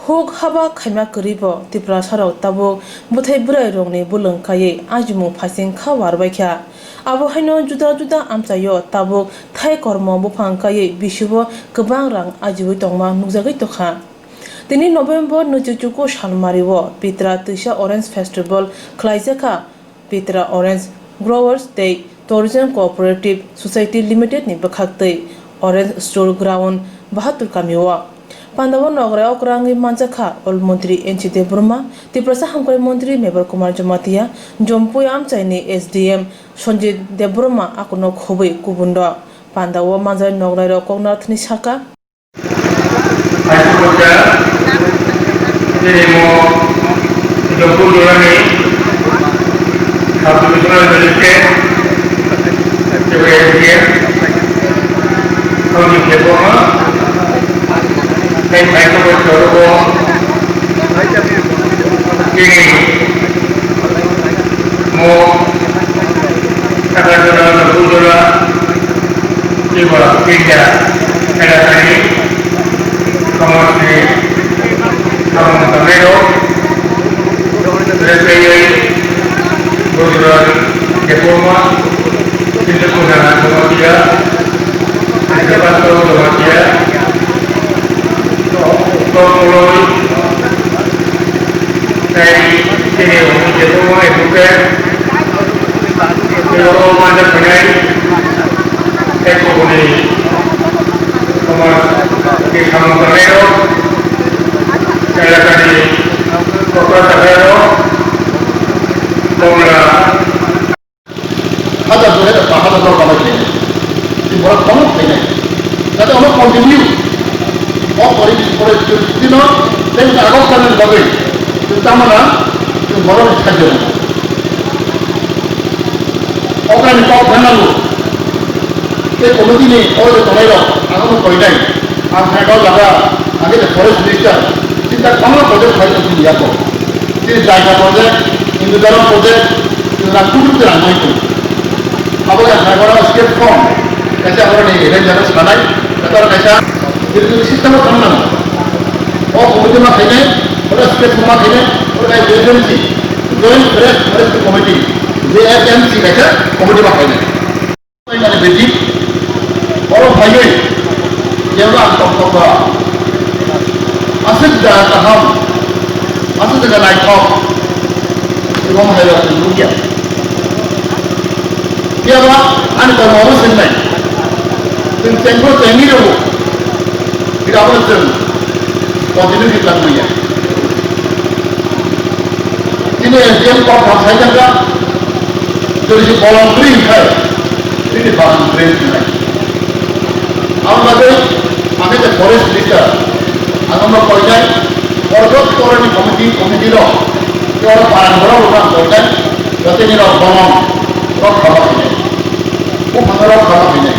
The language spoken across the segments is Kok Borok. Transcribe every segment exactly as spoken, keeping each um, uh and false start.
Huk haba khaima kwrwibo Tiprasarok tabuk bwthai bwrairokni bwlwng kaiwi ajimung phaising kha warbaikha. Abo haino juda juda amchaio tabuk thai kormo buphang kaiwi bisibo kwbang rang ajiwi tongma nukjagwi tongkha. Tini November nwichichuku salmario Pitra twisa Orange Festival khlaijakha. Pitra Orange Growers tei Tourism Cooperative Society Limited ni bwkhaktwi Orange Store Ground Bahatur kamio. Pandao nograi okrangwi manjakha Ol Montri N C Debbarma, Tiprasa Hamkrai Montri Mebar Kumar Jamatia, Jompui amchaini S D M Sanjit Debbarma akono khobwi kubundo. Pandao manjak nograirok koknathni saka. Hai Subocha, tini mo Jompu Jolani Sub Divisional Magistrate, Tripura N C A, Sanjib Debbarma, tei hai Subocha rogo tini mo Sakha Jora, Jompu Jora, Eba India elakani somajni samung tangnai rok, rwchapwi Gujarat Debbarma, Sindhu Kunana Jamatia, Hyderabad Jamatia, Tongmoloi, tei chini Debbarma Advocate, tei oro manjak phainai, tei kubuni somaj ni samung tangnai rok, elakani kokra chakra rok, Komla. Hajar dui hajar, pash hajar borok kama khainai. Chini borok kono khainai. Jate ono continue. O pori, pori, chwng chwngno tei chwng agok sanani bagwi chwng tamo na chwng borokni sakya rwna. Okrani kok phano nango. Tei committee ni o je tongnai rok, ang omo koinai. Ang hai kok jaga, ang khe forest minister. Chini tak bangla project khai tong chini yako. Chini Jaika project, Indodara project, chini rang kuchuk chini rang bai tong. Abo ya hai kok state form. Kaisa abo ni event jana sanai. Kaisa kaisa irrigation system o thang nang. O committee ma khainai, oro state form ma khainai, oro kai J F M C, Joint Forest Forestry Committee, J F M C kaisa committee ma khainai. Mane beti, oro phaiwi, jeba ang tong tong ba. Aswk jaga kaham, aswk jaga naithok, chwng hai rok chwng nukya. Phiya ba ani tongma obo swngnai. Chwng chengbo chengwi rwo, phiya abono chwng continue khe tangmanya. Chini S D M kok thang sai thangkha, jodi se bolong kwrwi hwnkhe, chini bagan kwrwi hwnkhe. Ang bagwi, ang khe forest minister, ang omo koinai, oro joto oroni committee, committee rok, tei oro parang borok rok ang koinai, joto ni rok bolong, rok khama khainai, buphang rok khama khainai.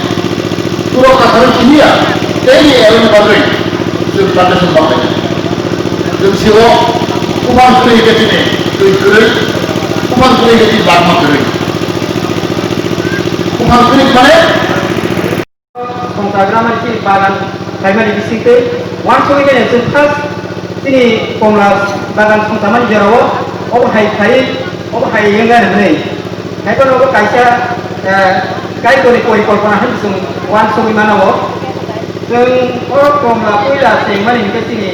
Puro katharo siniya, tei ni eroni bagwi, chwng plantation ma khainai. Chwng sio, buphang kwrwi khe chini twi kwrwi, buphang kwrwi khe chini bagma kwrwi. Buphang kwrwi mane? Songchagra mani chini bagan khaimani bisingtwi, wansugwi mene chwng first chini komla bagan songchamani jorao, obo hai khai, obo hai yenga hwnwi. Haiphano obo kaisa, eh, Kaitorni porikolpona hwnwi chwng wansugwi mano. Chwng o komla puila chengmani hinkhe chini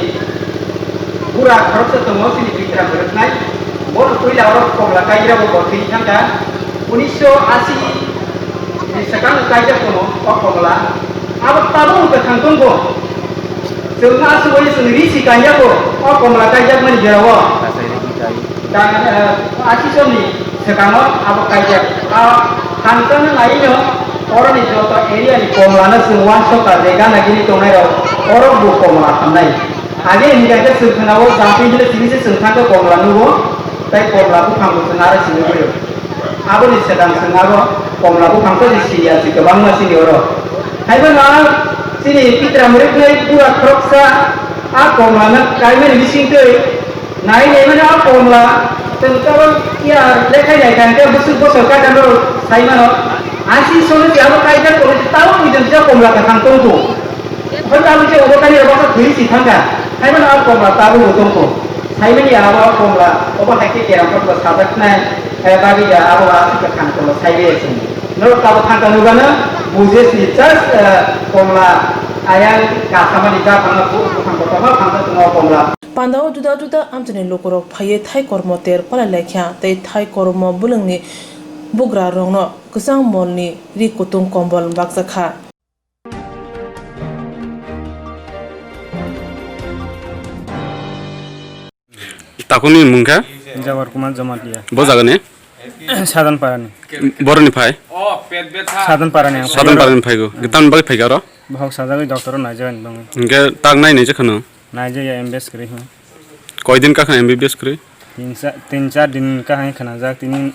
bura khoroksa tongo chini bikra kwrwknai. Bono puila oro komla kaijra bo bo thwi thangkha. Unisho asi ni swkang kaijak tongo o komla. Abo tabuk kwthang tongkho. Chwng asugwi chwng ri si kanya bo o komla kaijakmani jorao. Dang, eh, asisoni swkango abo kaijak. A thangsano naino oroni joto area ni komlano chwng wansokha je gana gini tongnairok oro bo komla hamnai. Age hingkha khe chwng khwnao jati hile sini se chwng thangkhe komla nugo, tei komla buphangbo chwng aro sini boyo. Aboni swkang chwng abo komla buphang to je siniya si kwbangma sini oro. Haiphano chini pitra mwrwknai bura khoroksa a komlano kaimani bisingtwi Nai nai mano a komla, chwng tabok ya lekhai nai kha, hwnkhe bwswk bosor kaitor norok sai mano. Asi solo se abo kaijak tongwi se tabok twi chwng se komla kwthang tongkhu. Hoi tabok se obo kani rok baksa thwi si thangkha. Saimano a komla tabuk bo tongkho. Saimani abo komla obo hai khe keram kotor sajaknai, eh, bagwi da abo aswk khe thang tolo saiwi se. Norok tabuk thang tong nugano bujes ni just, eh, komla ayang kasamani da phangno bu buphang kotorma phangsa tongo komla. Pandao juda juda amchaini lukurok phaiwi thai kormo ter palai laikha tei thai kormo bwlwngni bugrarokno kwchang molni ri kutung kombol bakjakha. Takuni mung khe? Jawar Kumar Jamatia. Bo jagani? Sadan Parani. Boroni phai? Sadan Parani ang. Sadan Parani phaigo. Tamni bagwi phaikha oro? Bohok sajagwi doctor o naijagani bangwi. Hingke tak nai nai jekhano? Naijaya M B B S kwrwi hwn. Koidin kakhna M B B S kwrwi? Tin cha-, tin char din kahai khnajak tini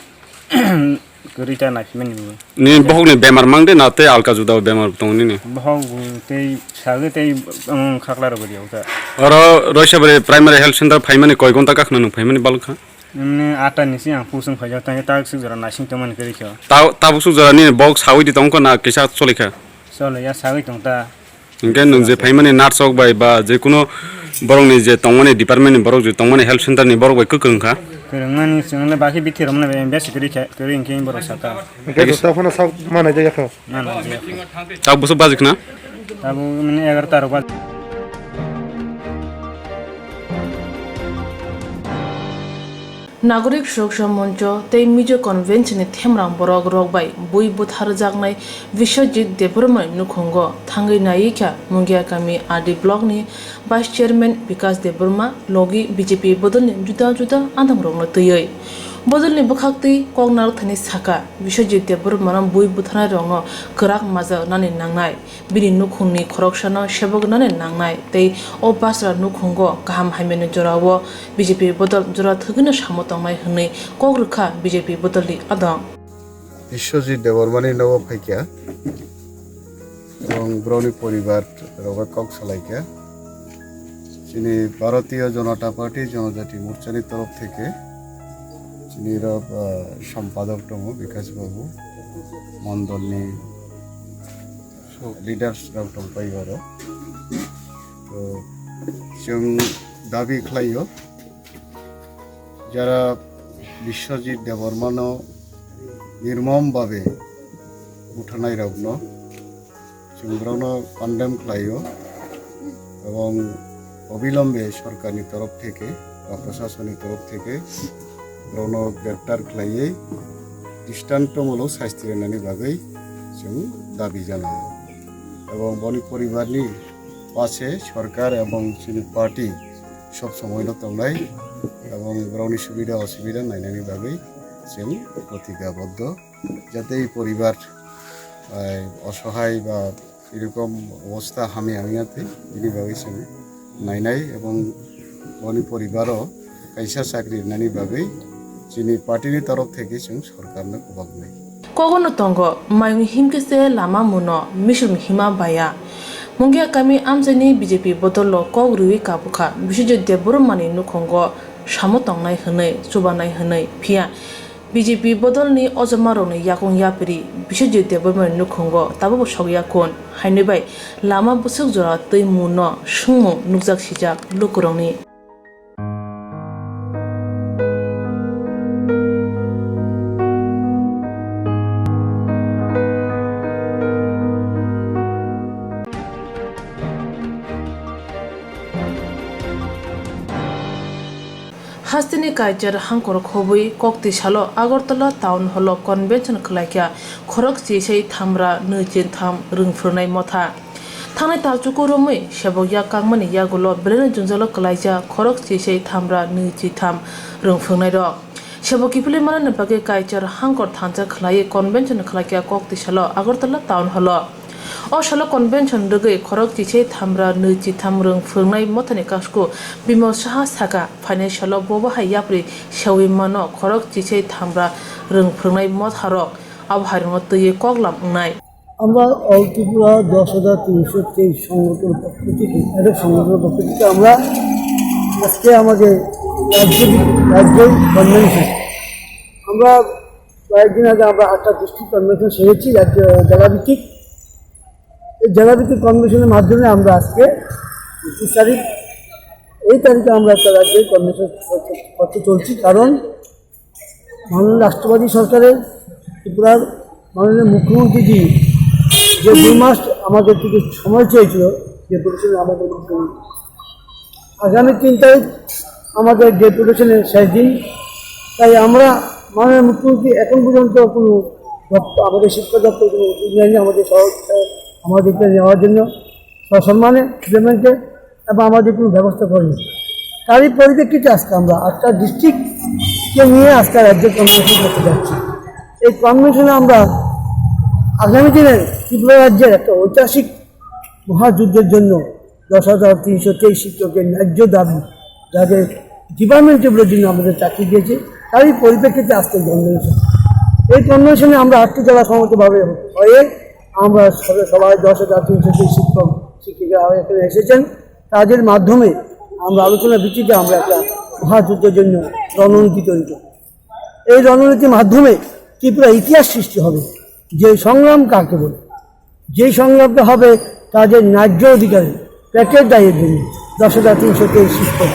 kwrwi ta naiphaimani bo. Nini bohokni bemar mang de na tei alka juda bemar tongo nini? Bohok bo tei sagwi tei, um, khakla rwgwi riyok ta. Oro Roisabari Primary Health Center phaimani koi gonta kakhna nwng phaimani balwkha? Nini atta ni siyang pusung phaijak tang tak suk jora naising tongmani kwrwi kho. Ta-, tabuk suk jora nini bohok sawi di tongkha na kisa cholikha? Choliya sagwi tong ta. Hingke nwng je phaimani nurse rok bai ba je kuno borokni je tongmani department ni borok je tongmani health center ni borok bai kwkrwng kha. Kwrwngmani chwngno bakhe bithi romna bai besi kwrwi kha, kwrwi hingke borok saka. Hingke jota phano sak mana jaya kha. Mana jaya kha. Sak bwswk baji khna? Tabuk mani egarota rok baji. Nagorik Suroksha Moncho tei Mizo Convention ni themrang borok rok bai bui butharjaknai Biswajit Debbarma ni nukhungo thangwi naiwi kha Mungia kami R D block ni Vice Chairman Bikas Debbarma logi B J P bodol ni juda juda adong rokno twiwi. Bodol ni bwkhak twi kok narwkthani saka Biswajit Debbarma no bui butharnai rokno kwrak maja rwnani nangnai. Bini nukhungni khoroksano sebok rwnani nangnai tei o basra nukhungo kaham hamyani jorao B J P bodol jora thwgwino samo tongnai hwnwi kok rwkha B J P bodolni adong. Biswajit Debbarmani nogo phaikha, ebong borokni poribar rokbai kok salaikha. Chini Bharatiya Janata Party Janajati Morchani torof theke chini rok, ah, sompadok tongo Bikash Babu, mondolni leaders rok tongpai oro. To chwng dabi khlaio, jara Biswajit Debbarmano nirmom babe butharnai rokno chwng borokno condemn khlaio, ebong obilombe sorkarni torof theke ba proshasonni torof theke borokno greptar khlaiwi dristontomulok sasti rwnani bagwi chwng dabi janao. Ebong boni poribarni pase sorkar ebong chini party sob somoino tongnai ebong borokni subida osubida nainani bagwi chwng protigaboddo, jate ei poribar, eh, osohai ba erokom obostha hamya wngya twi bini bagwi chwng nainai ebong boni poribaro kaisa chakri rwnani bagwi chini party ni torof theke chwng sorkarno kwbaknai. Kogono tongo, mayung himkhe se lama muno, misum hima baya. Mungia kami amchaini B J P bodollo kok rwui kabukha, Biswajit Debbarmani nukhungo samo tongnai hwnwi, chubanai hwnwi, phiya B J P bodolni ojomarokni yakung yapri Biswajit Debbarmani nukhungo tabukbo sokya kun, hainwi bai lama bwswk jora twi muno swngmung nukjak sijak lukurokni. Hasteni Kaichar hangkor khobwi kokti salo Agartala Town Hall o convention khwlaikha khorok chisai thamra nwi chintham rwngphwrwngnai motha. Thangnai talchuku romwi sebok yak kangmani yagulo belai no jwngjalo kwlaijak khorok chisai thamra nwi chitham rwngphwrwngnairok. Sebok kiphilwi manani bagwi Kaichar hangkor thansa khwlaiwi convention khwlaikha kokti salo Agartala Town Hall o. O salo convention rwgwi khorok chisai thamra nwi chitham rwngphwrwngnai mothani kasku Bimal Saha saka, phainai salo bobo hai yapri sewi mano khorok chisai thamra rwngphwrwngnai motharok abo hairokno twiwi koklam wngnai. আমরা অল ত্রিপুরা দশ হাজার তিনশো তেইশ সংগঠন পক্ষ থেকে, এক এক সংগঠনের পক্ষ থেকে আমরা আজকে আমাদের রাজ্য, রাজ্য কনভেনশন, আমরা কয়েকদিন আগে আমরা আটটা ডিস্ট্রিক্ট কনভেনশন সেরেছি রাজ্য জেলাভিত্তিক। এই জেলাভিত্তিক কনভেনশনের মাধ্যমে আমরা আজকে পঁচিশ তারিখ এই তারিখে আমরা একটা রাজ্যে কর্মসূচি করতে, করতে চলছি, কারণ মাননীয় রাষ্ট্রবাদী সরকারের ত্রিপুরার মাননীয় মুখ্যমন্ত্রীজি যে দুই মাস আমাদের থেকে সময় চেয়েছিল, ডেপুটেশন আমাদের মাধ্যমে আগামী তিন তারিখ আমাদের ডেপুটেশনের শেষ দিন। তাই আমরা মাননীয় মুখ্যমন্ত্রী এখন পর্যন্ত কোনো দপ্তর, আমাদের শিক্ষা দপ্তর কোনো উদ্যোগ নেয়নি আমাদের সহযোগিতা, আমাদেরকে নেওয়ার জন্য সসম্মানে চেয়ারম্যানকে, এবং আমাদের কোনো ব্যবস্থা করেনি। তারই পরিপ্রেক্ষিতে আজকে আমরা আটটা ডিস্ট্রিক্টকে নিয়ে আজকে রাজ্যে কনভেনশন করতে যাচ্ছি। এই কনভেনশনে আমরা আগামী দিনের ত্রিপুরা রাজ্যের একটা ঐতিহাসিক মহাযুদ্ধের জন্য দশ হাজার তিনশো তেইশ শিক্ষকের ন্যায্য দাবি, যাদের ডিপার্টমেন্ট টেবিলের জন্য আমাদের চাকরি দিয়েছে, তারই পরিপ্রেক্ষিতে আজকে এই কনভেনশন। এই কনভেনশনে আমরা আটটি জেলা সমবেতভাবে হয়ে আমরা সবে-, সবাই দশ হাজার তিনশো তেইশ শিক্ষক শিক্ষিকা এখানে এসেছেন, তাদের মাধ্যমে আমরা আলোচনা ভিত্তিতে আমরা একটা মহাযুদ্ধের জন্য রণনীতি তৈরি করব। এই রণনীতির মাধ্যমে ত্রিপুরা ইতিহাস সৃষ্টি হবে, যে সংগ্রাম কাকে বলে, যে সংগ্রামটা হবে তাদের ন্যায্য অধিকারে, পেটের দায়ের জন্য, দশ হাজার তিনশো তেইশ শিক্ষক,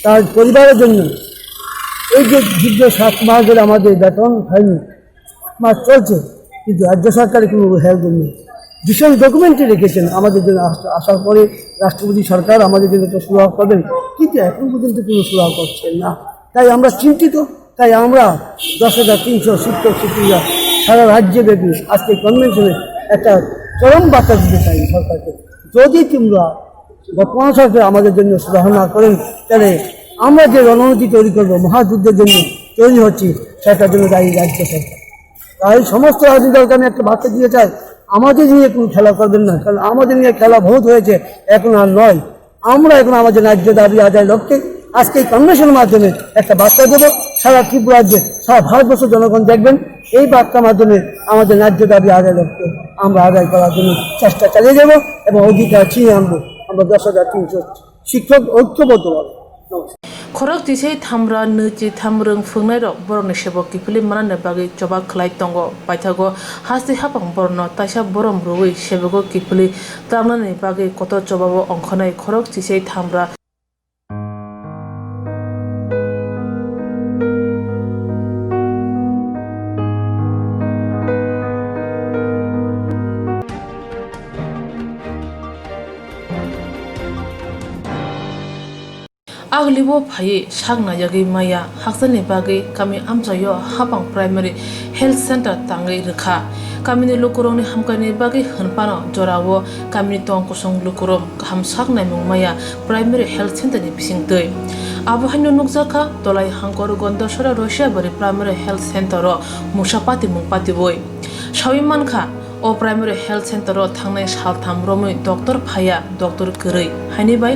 তার পরিবারের জন্য। এই যে দীর্ঘ সাত মাস ধরে আমাদের বেতন হয়নি, মাস চলছে, কিন্তু রাজ্য সরকারের কোনো হেল্প নেই। ভীষণ ডকুমেন্টে রেখেছেন আমাদের জন্য, আস-, আসার পরে রাষ্ট্রপতি সরকার আমাদের জন্য একটা সুরাহা করবেন, কিন্তু এখন পর্যন্ত কোনো সুরাহা করছেন না। তাই আমরা চিন্তিত, তাই আমরা দশ হাজার তিনশো শিক্ষক শিক্ষিকা সারা রাজ্যব্যাপী আজকে কনভেনশনে একটা চরম বার্তা দিতে চাই সরকারকে। যদি তোমরা বর্তমান সরকার আমাদের জন্য সুরাহা না করেন, তাহলে আমরা যে রণনীতি তৈরি করবো, মহাযুদ্ধের জন্য তৈরি হচ্ছি, সেটার জন্য দায়ী রাজ্য সরকার। তাই সমস্ত রাজনৈতিক দলকে আমি একটা বার্তা দিতে চাই, আমাদের নিয়ে কোনো খেলা করবেন না, কারণ আমাদের নিয়ে খেলা বহুত হয়েছে, এখন আর নয়। আমরা এখন আমাদের ন্যায্য দাবি আদায় লক্ষ্যে আজকে এই কনভেনশনের মাধ্যমে একটা বার্তা দেবো সারা ত্রিপুরা রাজ্যে, সারা ভারতবর্ষের জনগণ দেখবেন। এই বার্তার মাধ্যমে আমাদের ন্যায্য দাবি আদায় লক্ষ্যে আমরা আদায় করার জন্য চেষ্টা চালিয়ে যাবো এবং অধিকার ছিনিয়ে আনবো আমরা দশ হাজার তিনশো শিক্ষক ঐক্যবদ্ধভাবে। নমস্কার। Khorok chisai thamra nwi chi tham rwng phwrwngnairok borokni sebo kiphilwi manani bagwi choba khlai tongo. Paithago haste haphang borokno taisa borom rwui sebogo kiphilwi twlangnani bagwi kotor chobao ongkhornai khorok chisai thamra. Agulio phaiwi sak naiyagwi maya haksani bagwi kami amchaio Hapang Primary Health Center tangwi rwkha. Kamini lukurokni hamkani bagwi hwnphano jorao kamini tong kosong lukurok kaham sak naimung maya Primary Health Center ni bisingtwi. Abo haino nukjakha Tolai Hangkor Gondasora Roisabari Primary Health Center o mungsa patimung patiwi. Sawi mankha, o Primary Health Center o thangnai saltham romwi doctor phaiya, doctor kwrwi. Haini bai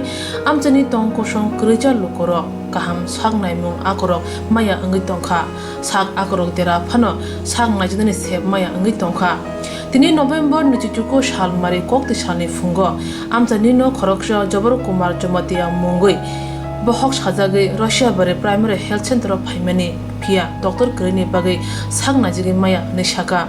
amchaini tong kosong kwrwija lukurok kaham sak naimung akorok maya wngwi tongkha. Sak akorok dera phano sak naijaknani sep maya wngwi tongkha. Tini November nwichichuku salmari kokti salni phungo amchaini nok khoroksa Jobor Kumar Jamatia mungwi bohok sajagwi Roisabari Primary Health Center o phaimani, phiya doctor kwrwini bagwi sak naijagwi maya hwnwi saka.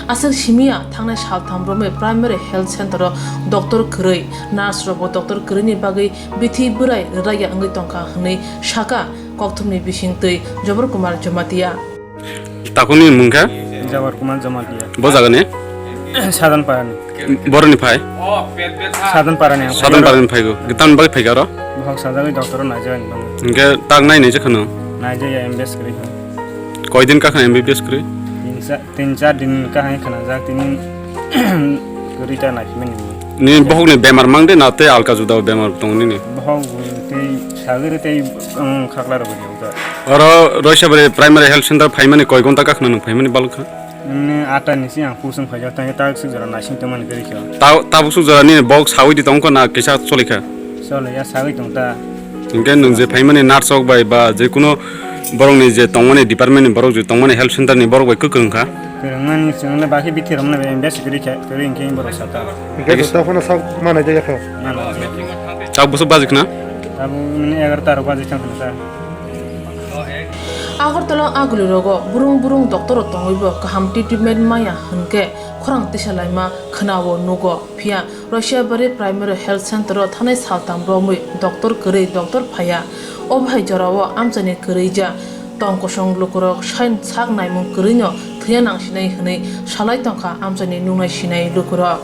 Aswk simiya thangnai saltham romwi Primary Health Center o doctor kwrwi, nurse rokbo doctor kwrwini bagwi bithi bwrai rwlaiya wngwi tongkha hwnwi saka kokthumni bisingtwi Jobor Kumar Jamatia. Takuni mung kha? Jabor Kumar Jamatia. Bo jagani? Sadan Parani. Boroni phai? Sadan Parani ang phai. Sadan Parani phaigo. Tamni bagwi phaikha aro? Bohok sajagwi doctor o naijagani tongo. Hinkhe tak nai naijak khano? Naijaya M B B S kwrwi kha. Koi din kakhna M B B S kwrwi? Tin cha-, tin char din kahai khna jak tini kwrwi ta naikhe mani. Ni bohok ni bemar mang de na tei alka juda bemar tong nini? Bohok tei sagri tei, um, khakla rok. Oro Roisabari Primary Health Center phaimani koi gonta kakhna nung phaimani balkha? Nini atta ni si ang pusung phaijak tang tak suk jora naising tongmani kwrwi kha. Ta-, tabuk suk jora nini bok sawi di tongkha na kisa choli kha? Choli ya sawi tong ta. Hinkhe nung je phaimani nurse rok bai ba je kuno borok ni je tongmani department ni borok je tongmani health center ni borok bai kwkrwng kha? Kwrwngmani chwngno bakhe bithi romno bai besi kwrwi kha, kwrwi hinkhe borok sata. Hinkhe jota phano sak manai jaya kha. Manai. Chak bwswk baji khna? Tabuk nini egarota rok baji thang khna ta. Agartala aguli rogo burung burung doctor rok tongwi bo kaham treatment maya hinkhe khorang tisa laima khwnao nugo. Phiya Roishabari Primary Health Center o thanai saltam romwi doctor kwrwi doctor phaiya. O bahai jorao amchaini kwrwija tong kosong lukurok sain sak naimung kwrwino thwiya nangsinai hwnwi salai tongkha amchaini nungnai sinai lukurok.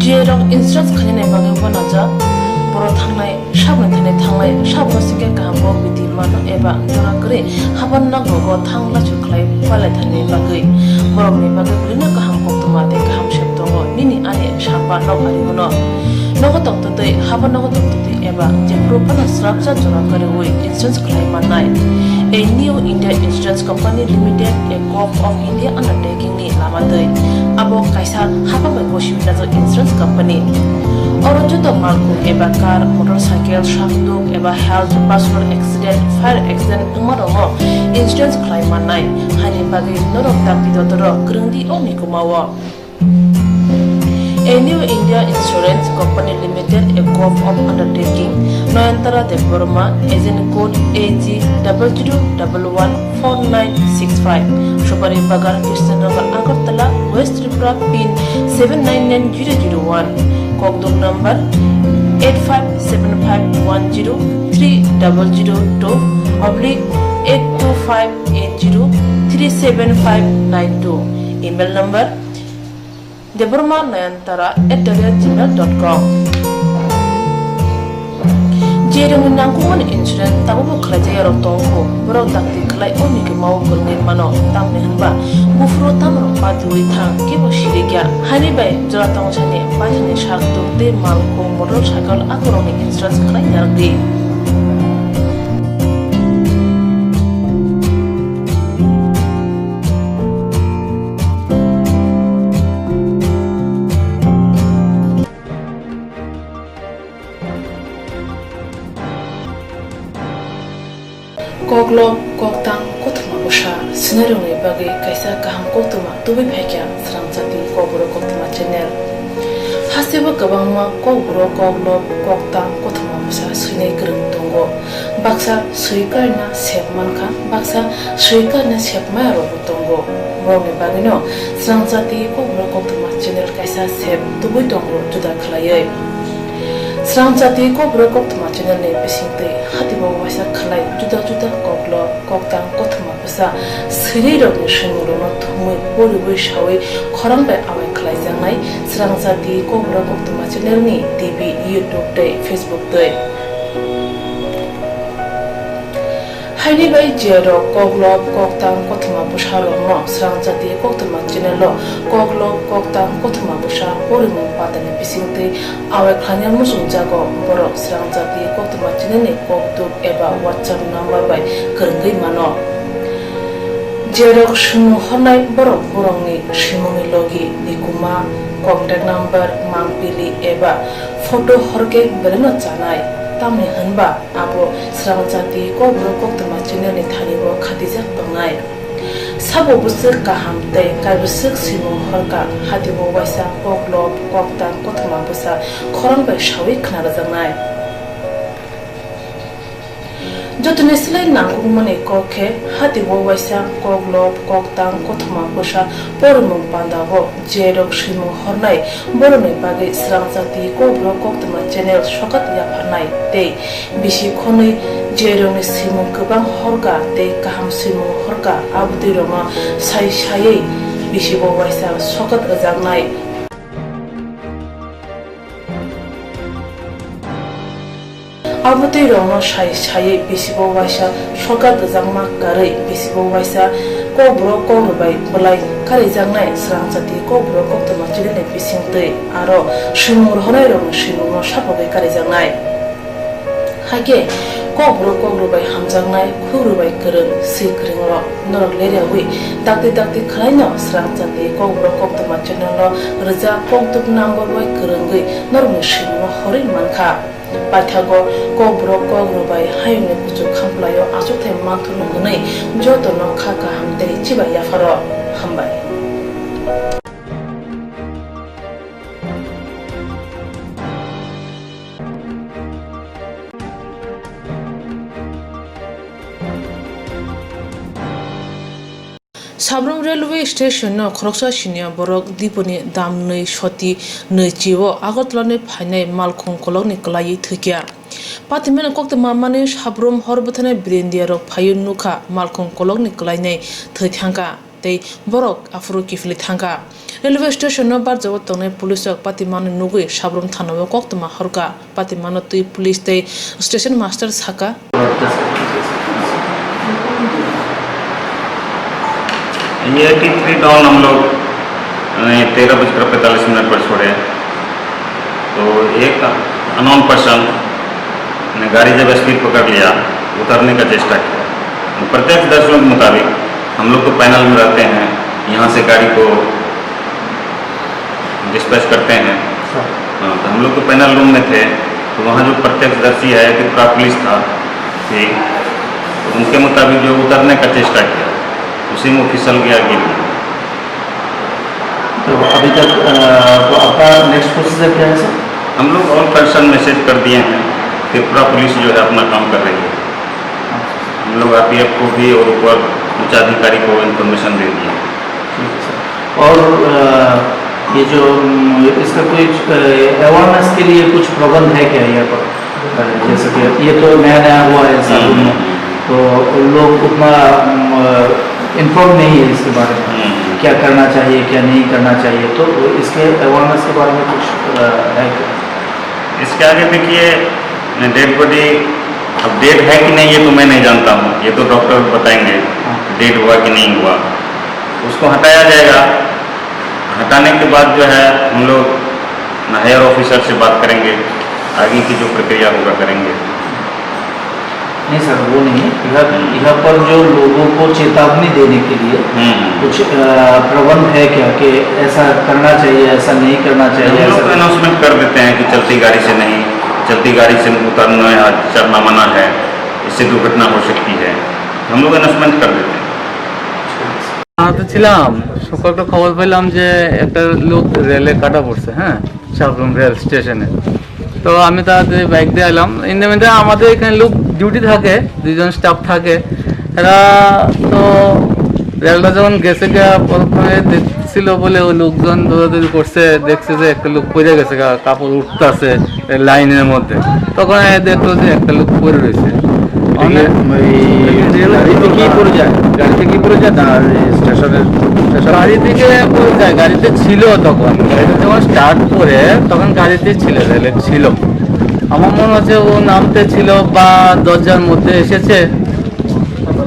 J rok insurance khainani bagwi uanajak. Borok thangnai, saboni thani thangnai, saboni singkhe kaham kok bidi mano eba jora kwrwi haban nok rogo thang lachu khlai palaithani bagwi. Borokni bagwi bwrwino kaham koktwma tei kaham sep tongo. Nini ani samba nok ari uno. Nogo tongtwtwi, haban nogo tongtwtwi eba jephuru phano srapsa jora kwrwi insurance khlai mannai. A New India Insurance Company Limited, a Corp of India undertaking ni lama twi. Abo kaisa hapang bai bosi wngjak insurance company. Oro joto malkhung eba car, motorcycle, sakduk eba health, personal accident, fire accident wngma rokno insurance khlai mannai. Haini bagwi norok dakti dotoro kwrwngdi o mikumao. A New India Insurance Company Limited, a Corp of Undertaking, Nayantara Debbarma, agent code A G double zero double one four nine six five, Supari Bagan, Krishnanagar, Agartala, West Tripura, pin seven nine nine zero zero one, kokdok number eight five seven five one zero three double zero two oblique eight two five eight zero three seven five nine two, email number Debbarma Nayantara at the rate gmail dot com. J rokni nangkukmani insurance tabukbo khlaijak yarok tongo, borok dakti khlai o mikumao kwrwngwi mano, tamni hwnba buphuru tamrok patiui thang kebo sirikya. Haini bai jora tongthani paithani sak tuk tei malkhung motorcycle akorokni insurance khlai narwkdi. Koklob, koktang, kothoma bwsa swinairokni bagwi kaisa kaham koktwma tubui phaikha Srangchati Kokborok Koktwma channel. Hasteo kwbangma kokborok, koklob, koktang, kothoma bwsa swinai kwrwng tongo. Baksa swi karina sep mankha, baksa swi karina sep maya rokbo tongo. Borokni bagwino Srangchati Kokborok Koktwma channel kaisa sep tubui tongo juda khlaiwi. Srangchati Kokborok Koktwma channel ni bisingtwi hatibo waisa khlai juda juda koklob, koktang, kothoma bwsa swinai rokni swimungrokno thumwi poriwi sawi khorang bai awai khlaijaknai Srangchati Kokborok Koktwma channel ni T V, YouTube tei Facebook twi. Haini bai je rok koklob, koktang, kothoma bwsa rokno Srangchati Koktwma channel o koklob, koktang, kothoma bwsa porimung pandani bisingtwi awai khlaina muchungjago, borok Srangchati Koktwma channel ni kokduk eba WhatsApp number bai kwrwngwi mano. Je rok swimung hornai borok borokni swimungni logi, nikuma, contact number, mangpili eba photo horkhe beleno chanai, tamni hwnba abo Srangchati Kokborok Koktwma channel ni thani o khatijak tongnai. Sabo bwswk kaham tei kaibwswk swimung horkha, hatibo waisa koklob, koktang, kothoma bwsa khorang bai sawi khna rwjaknai. Jotoni slai nangkukmani kok khe, hatibo waisa koklob, koktang, kothoma bwsa porimung pandao je rok swimung hornai borokni bagwi Srangchati Kokborok Koktwma channel sokat yapharnai tei bisi khonwi je rokni swimung kwbang horkha tei kaham swimung horkha, abotwi rokno sai saiwi bisibo waisa sokat rwjaknai. Abotwi rokno sai saiwi bisibo waisa sokat rwjakma karwi bisibo waisa kokborok kokrobai bwlai karijaknai Srangchati Kokborok Koktwma channel ni bisingtwi aro swimung rohornai rokni swimungno sapogwi karijaknai. Hakhe kokborok kokrobai hamjaknai, khukrobai kwrwng, swi kwrwng rok norok leriawi dakti dakti khwlaino Srangchati Kokborok Koktwma channel o rwjak kokduk number bai kwrwngwi norokni swimungno horwi mankha. Paithago kokborok kokrobai hayungni kuchuk khamplaio achukthai manthokno hwnwi jotono kha kaham tei chibai yapharo. Hambai. Sabrum Railway Station no khoroksa siniya borok diponi dam nwi soti nwi chio Agartala ni phainai malkhung kolokni kwlaiwi thwikya. Patimano koktwma manwi Sabrum hor bwtharnai birindiya rok phaiwi nukha malkhung kolokni kwlainai thwi thangkha tei borok aphuru kiphilwi thangkha. Railway station no barjao tongnai police rok patimano nugwi Sabrum thana o koktwma horkha. Patimano twi police tei station master sakha. ये eighty three down हम लोग, अ, तेरह बजकर पैंतालीस मिनट पर छोड़े, तो एक अननोन पर्सन ने गाड़ी जब स्पीड पकड़ लिया, उतरने का चेष्टा किया। प्रत्यक्षदर्शियों के मुताबिक, हम लोग तो पैनल में रहते हैं, यहाँ से गाड़ी को डिस्पैच करते हैं। हाँ। हाँ, तो हम लोग तो पैनल रूम में थे, तो वहाँ जो प्रत्यक्षदर्शी है, त्रिपुरा पुलिस था, ठीक, तो उनके मुताबिक जो उतरने का चेष्टा किया, उसी में वो फिसल गया, गिर गया। तो अभी तक, अ, तो आपका नेक्स्ट प्रोसीजर क्या है, सर? हम लोग ऑल कंसर्न मैसेज कर दिए हैं, त्रिपुरा पुलिस जो है, अपना काम कर रही है। हम लोग आरपीएफ को भी और ऊपर उच्चाधिकारी को इन्फॉर्मेशन दे दिए। ठीक है, सर। और, अ, ये जो, उम, इसका कोई, अ, अवेयरनेस के लिए कुछ प्रबंध है क्या यहाँ पर? अ, जैसे कि ये तो नया नया हुआ है साबुन में, हम्म। तो लोग उतना, उम, अ, इन्फॉर्म नहीं है इसके बारे में, हम्म। क्या करना चाहिए, क्या नहीं करना चाहिए, तो इसके अवेयरनेस के बारे में कुछ, अ, है क्या? इसके आगे देखिए, डेड बॉडी, अब डेड है कि नहीं, ये तो मैं नहीं जानता हूँ, ये तो डॉक्टर बताएंगे, हाँ। डेड हुआ कि नहीं हुआ, उसको हटाया जाएगा। हटाने के बाद जो है, हम लोग हायर ऑफिसर से बात करेंगे, आगे की जो प्रक्रिया होगा, करेंगे। नहीं सर, वो नहीं है। यहाँ, हम्म। यहाँ पर जो लोगों को चेतावनी देने के लिए हम्म। कुछ, अ, प्रबंध है क्या कि ऐसा करना चाहिए, ऐसा नहीं करना चाहिए, हम लोग ऐसा तो अनाउंसमेंट कर देते हैं कि चलती गाड़ी से नहीं, चलती गाड़ी से उतरना या चढ़ना मना है, इससे दुर्घटना हो सकती है, हम लोग अनाउंसमेंट कर देते हैं। আমরা তো ছিলাম, সকালটা খবর পেলাম যে একটা লোক রেলে কাটা পড়ছে, হ্যাঁ, সাবরুম রেল স্টেশনে। তো আমি তাড়াতাড়ি বাইক দিয়ে এলাম। ইন দ্য মিনটাইম আমাদের এখানে লোক ডিউটি থাকে, দুইজন স্টাফ থাকে। এরা তো রেলটা যখন গেছে গা, পরক্ষণে দেখছিল বলে ওই লোকজন দৌড়াদৌড়ি করছে, দেখছে যে একটা লোক পড়ে গেছে গা, কাপড় উঠতাছে লাইনের মধ্যে। তখন এ দেখলো যে একটা লোক পড়ে রয়েছে। এটা কি, অনেক ওই গাড়িতে কি পড়ে যায়? গাড়িতে কি পড়ে যায়? না, ওই স্টেশনের, স্টেশন? গাড়ি থেকে পড়ে যায়, গাড়িতে ছিল তখন। গাড়িটা যখন স্টার্ট করে, তখন গাড়িতে ছিল, রেলে ছিল। আমার মনে হচ্ছে ও নামতে ছিল বা দরজার মধ্যে এসেছে,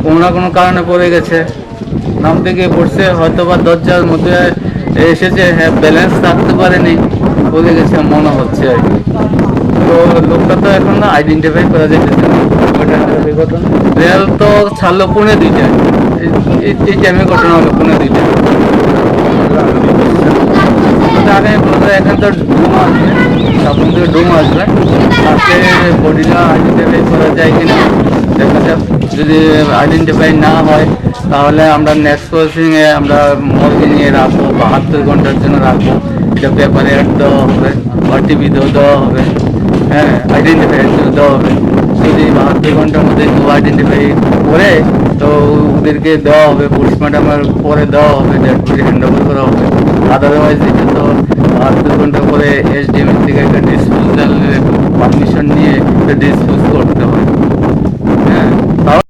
কোনো না কোনো কারণে পড়ে গেছে। নামতে গিয়ে পড়ছে, হয়তো বা দরজার মধ্যে এসেছে, হ্যাঁ, ব্যালেন্স রাখতে পারেনি, পড়ে গেছে মনে হচ্ছে আর কি। তো লোকটা তো এখন আইডেন্টিফাই করা যাইতেছে না। কয়টা নাগাদ এই ঘটনা? রেল তো ছাড়লো পৌনে দুইটায়। এই, এই, এই টাইমে ঘটনা হলো পৌনে দুইটায়। তো আগামী বছর এখন তো ড্রোন আসবে, তখন তো ড্রোন আসবে। আজকে বডিটা আইডেন্টিফাই করা যায় কিনা দেখা যাক, যদি আইডেন্টিফাই না হয় তাহলে আমরা নেক্সট প্রসেসিংয়ে আমরা মর্গে নিয়ে রাখবো, বাহাত্তর ঘন্টার জন্য রাখবো। এটা পেপারে অ্যাড দেওয়া হবে, ওটিপি দেওয়া দেওয়া হবে, হ্যাঁ, আইডেন্টিফাইয়ের জন্য দেওয়া হবে। যদি বাহাত্তর ঘন্টার মধ্যে কেউ আইডেন্টিফাই করে, তো ওদেরকে দেওয়া হবে, পোস্টমর্টমের পরে দেওয়া হবে, ডেড বডি হ্যান্ড ওভার করা হবে। আদারওয়াইজ এটা তো বাহাত্তর ঘন্টা পরে এসডিএম থেকে একটা ডিসপোজাল পারমিশন নিয়ে একটা ডিসপোজ করতে হয়। হ্যাঁ, তাও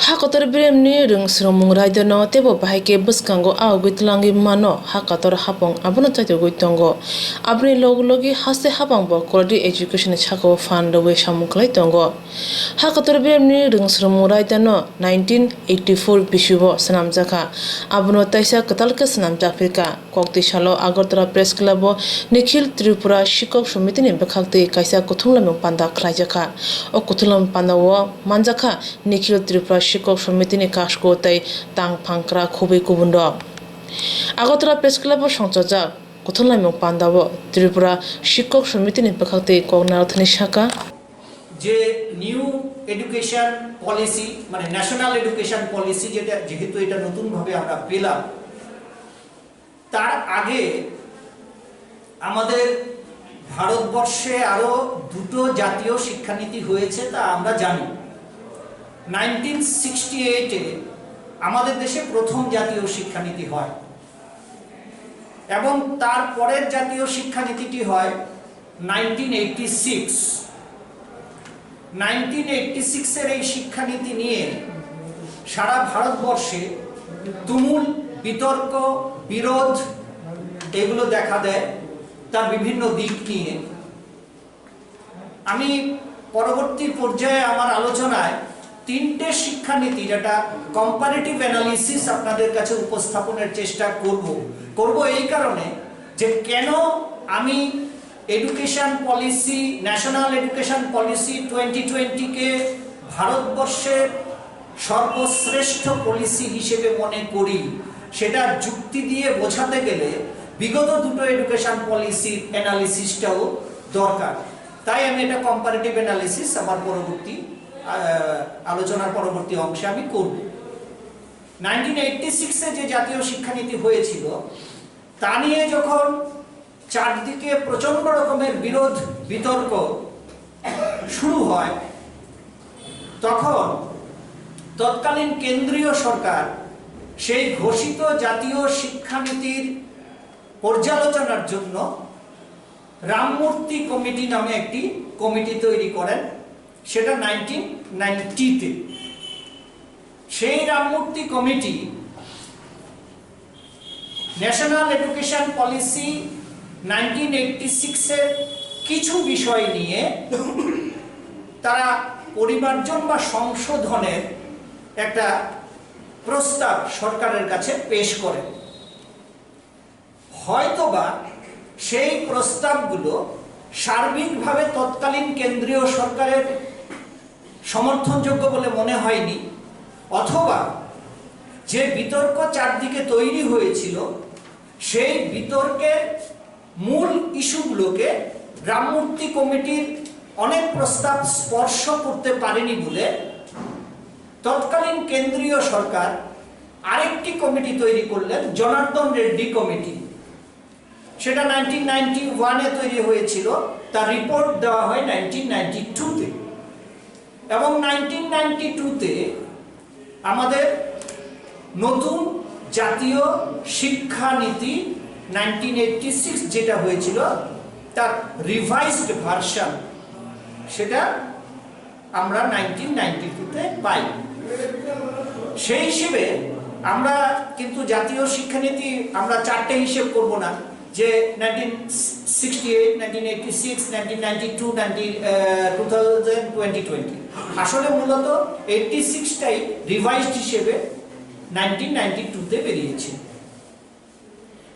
Ha kotor biremni rwng swrwngmung raidano teibo bahai khe bwskango aogwi twlangwi mano, ha kotor hapung abono chaitogwi tongo. Aboni logi logi haste hapangbo quality education ni sakao phan rwui samung khlai tongo. Ha kotor biremni rwng swrwngmung raidano nineteen eighty four bisibo swnamjakha. Abono taisa kwtal khe swnamjak phirkha. Kokti salo Agartala Press Club o Nikhil Tripura Shikok Somitini bwkhaktwi kaisa kuthumlaimung panda khlaijakha. O kuthumlaimung panda o manjakha Nikhil Tripura Shikok Somitini kasku tei tang phankra khubui kubun rok. Agartala Press Club o songchajak kuthumlaimung panda o Tripura Shikok Somitini bwkhaktwi kok narwkthani sakha. Je new education policy, মানে national education policy, যেটা যেহেতু এটা নতুনভাবে আমরা পেলাম, তার আগে আমাদের ভারতবর্ষে আরও দুটো জাতীয় শিক্ষানীতি হয়েছে, তা আমরা জানি। নাইনটিন সিক্সটি এইটে আমাদের দেশে প্রথম জাতীয় শিক্ষানীতি হয় এবং তার পরের জাতীয় শিক্ষানীতিটি হয় nineteen eighty six. Nineteen eighty সিক্সের এই শিক্ষানীতি নিয়ে সারা ভারতবর্ষে তুমুল বিতর্ক, বিরোধ এগুলো দেখা দেয় তার বিভিন্ন দিক নিয়ে। আমি পরবর্তী পর্যায়ে আমার আলোচনায় তিনটে শিক্ষানীতির একটা কম্পারেটিভ অ্যানালিসিস আপনাদের কাছে উপস্থাপনের চেষ্টা করব। করব এই কারণে যে কেন আমি education policy, national education policy twenty টোয়েন্টিকে ভারতবর্ষের সর্বশ্রেষ্ঠ পলিসি হিসেবে মনে করি, সেটা যুক্তি দিয়ে বোঝাতে গেলে বিগত দুটো এডুকেশন পলিসির অ্যানালিসিসটাও দরকার। তাই আমি এটা কম্পারেটিভ অ্যানালিসিস আমার পরবর্তী, আহ, আলোচনার পরবর্তী অংশে আমি করব। নাইনটিন এইটটি সিক্সে যে জাতীয় শিক্ষানীতি হয়েছিল, তা নিয়ে যখন চারদিকে প্রচণ্ড রকমের বিরোধ বিতর্ক শুরু হয়, তখন তৎকালীন কেন্দ্রীয় সরকার সেই ঘোষিত জাতীয় শিক্ষানীতির পর্যালোচনার জন্য রামমূর্তি কমিটি নামে একটি কমিটি তৈরি করেন, সেটা নাইনটিন নাইনটিতে। সেই Ramamurthy committee national education policy nineteen eighty সিক্সের কিছু বিষয় নিয়ে তারা পরিমার্জন বা সংশোধনের একটা প্রস্তাব সরকারের কাছে পেশ করেন। হয়তোবা সেই প্রস্তাবগুলো সার্বিকভাবে তৎকালীন কেন্দ্রীয় সরকারের সমর্থনযোগ্য বলে মনে হয়নি, অথবা যে বিতর্ক চারদিকে তৈরি হয়েছিল, সেই বিতর্কের মূল ইস্যুগুলোকে রামমূর্তি কমিটির অনেক প্রস্তাব স্পর্শ করতে পারেনি বলে তৎকালীন কেন্দ্রীয় সরকার আরেকটি কমিটি তৈরি করলেন, জনার্দন রেড্ডি কমিটি। সেটা নাইনটিন নাইনটি ওয়ানে তৈরি হয়েছিল, তার রিপোর্ট দেওয়া হয় নাইনটিন নাইনটি টুতে। এবং নাইনটিন নাইনটি টুতে আমাদের নতুন জাতীয় শিক্ষানীতি নাইনটিন এইটটি সিক্স যেটা হয়েছিল, তার রিভাইজড ভার্সন, সেটা আমরা নাইনটিন নাইনটি টুতে পাই। সেই হিসেবে আমরা কিন্তু জাতীয় শিক্ষানীতি আমরা চারটে হিসেব করব না, যে nineteen sixty eight, nineteen eighty six, nineteen ninety two, ninety, uh, two thousand twenty twenty. আসলে মূলত এইটটি সিক্সটাই রিভাইজড হিসেবে নাইনটিন নাইনটি টুতে বেরিয়েছে।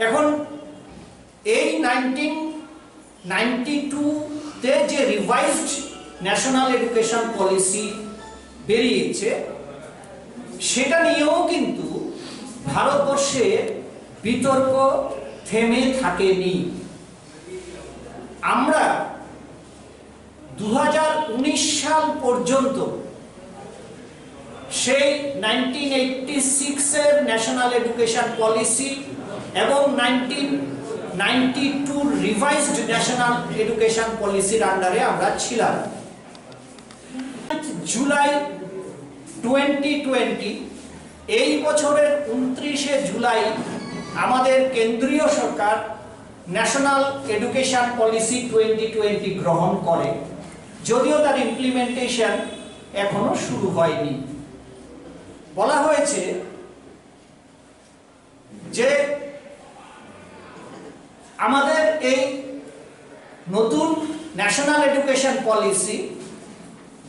এখন এই নাইনটিন নাইনটি টুতে যে রিভাইজড ন্যাশনাল এডুকেশন পলিসি বেরিয়েছে, সেটা নিয়েও কিন্তু ভারতবর্ষে বিতর্ক থেমে থাকেনি। আমরা দু হাজার উনিশ সাল পর্যন্ত সেই নাইনটিন এইটটি সিক্সের ন্যাশনাল এডুকেশন পলিসি এবং নাইনটিন নাইনটি টুর রিভাইজড ন্যাশনাল এডুকেশন পলিসির আন্ডারে আমরা ছিলাম। জুলাই টোয়েন্টি টোয়েন্টি, এই বছরের ঊনত্রিশে জুলাই আমাদের কেন্দ্রীয় সরকার national education policy twenty twenty গ্রহণ করে, যদিও তার ইমপ্লিমেন্টেশন এখনো শুরু হয়নি। বলা হয়েছে যে আমাদের এই নতুন ন্যাশনাল এডুকেশন পলিসি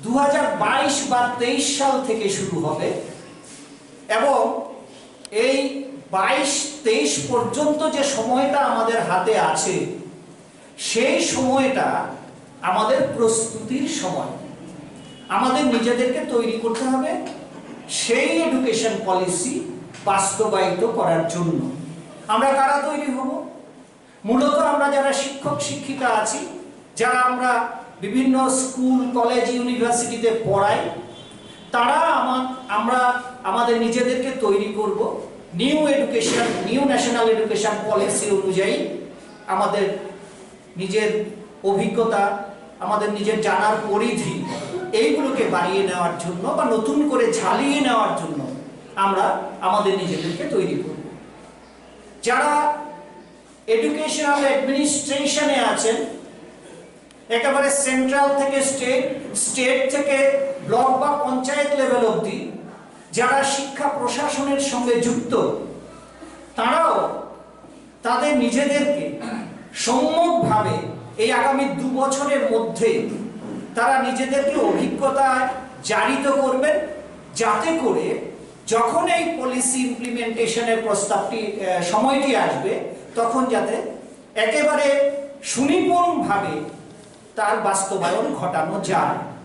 দু হাজার বাইশ বা তেইশ সাল থেকে শুরু হবে এবং এই বাইশ তেইশ পর্যন্ত যে সময়টা আমাদের হাতে আছে, সেই সময়টা আমাদের প্রস্তুতির সময়। আমাদের নিজেদেরকে তৈরি করতে হবে সেই এডুকেশন পলিসি বাস্তবায়িত করার জন্য। আমরা কারা তৈরি হব? মূলত আমরা যারা শিক্ষক শিক্ষিকা আছি, যারা আমরা বিভিন্ন স্কুল, কলেজ, ইউনিভার্সিটিতে পড়াই, তারা আমা- আমরা আমাদের নিজেদেরকে তৈরি করব new education, new national education policy অনুযায়ী। আমাদের নিজের অভিজ্ঞতা, আমাদের নিজের জানার পরিধি, এইগুলোকে বাড়িয়ে নেওয়ার জন্য বা নতুন করে ঝালিয়ে নেওয়ার জন্য আমরা আমাদের নিজেদেরকে তৈরি করব। যারা এডুকেশনাল অ্যাডমিনিস্ট্রেশনে আছেন, একেবারে সেন্ট্রাল থেকে স্টেট, স্টেট থেকে ব্লক বা পঞ্চায়েত লেভেল অবধি যারা শিক্ষা প্রশাসনের সঙ্গে যুক্ত, তারাও তাদের নিজেদেরকে সম্যকভাবে এই আগামী দু বছরের মধ্যে তারা নিজেদেরকে অভিজ্ঞতায় জারিত করবেন, যাতে করে যখন এই পলিসি ইমপ্লিমেন্টেশনের প্রস্তাবটি, আহ, সময়টি আসবে, তখন যাতে একেবারে সুনিপুণভাবে তার বাস্তবায়ন ঘটানো যায়।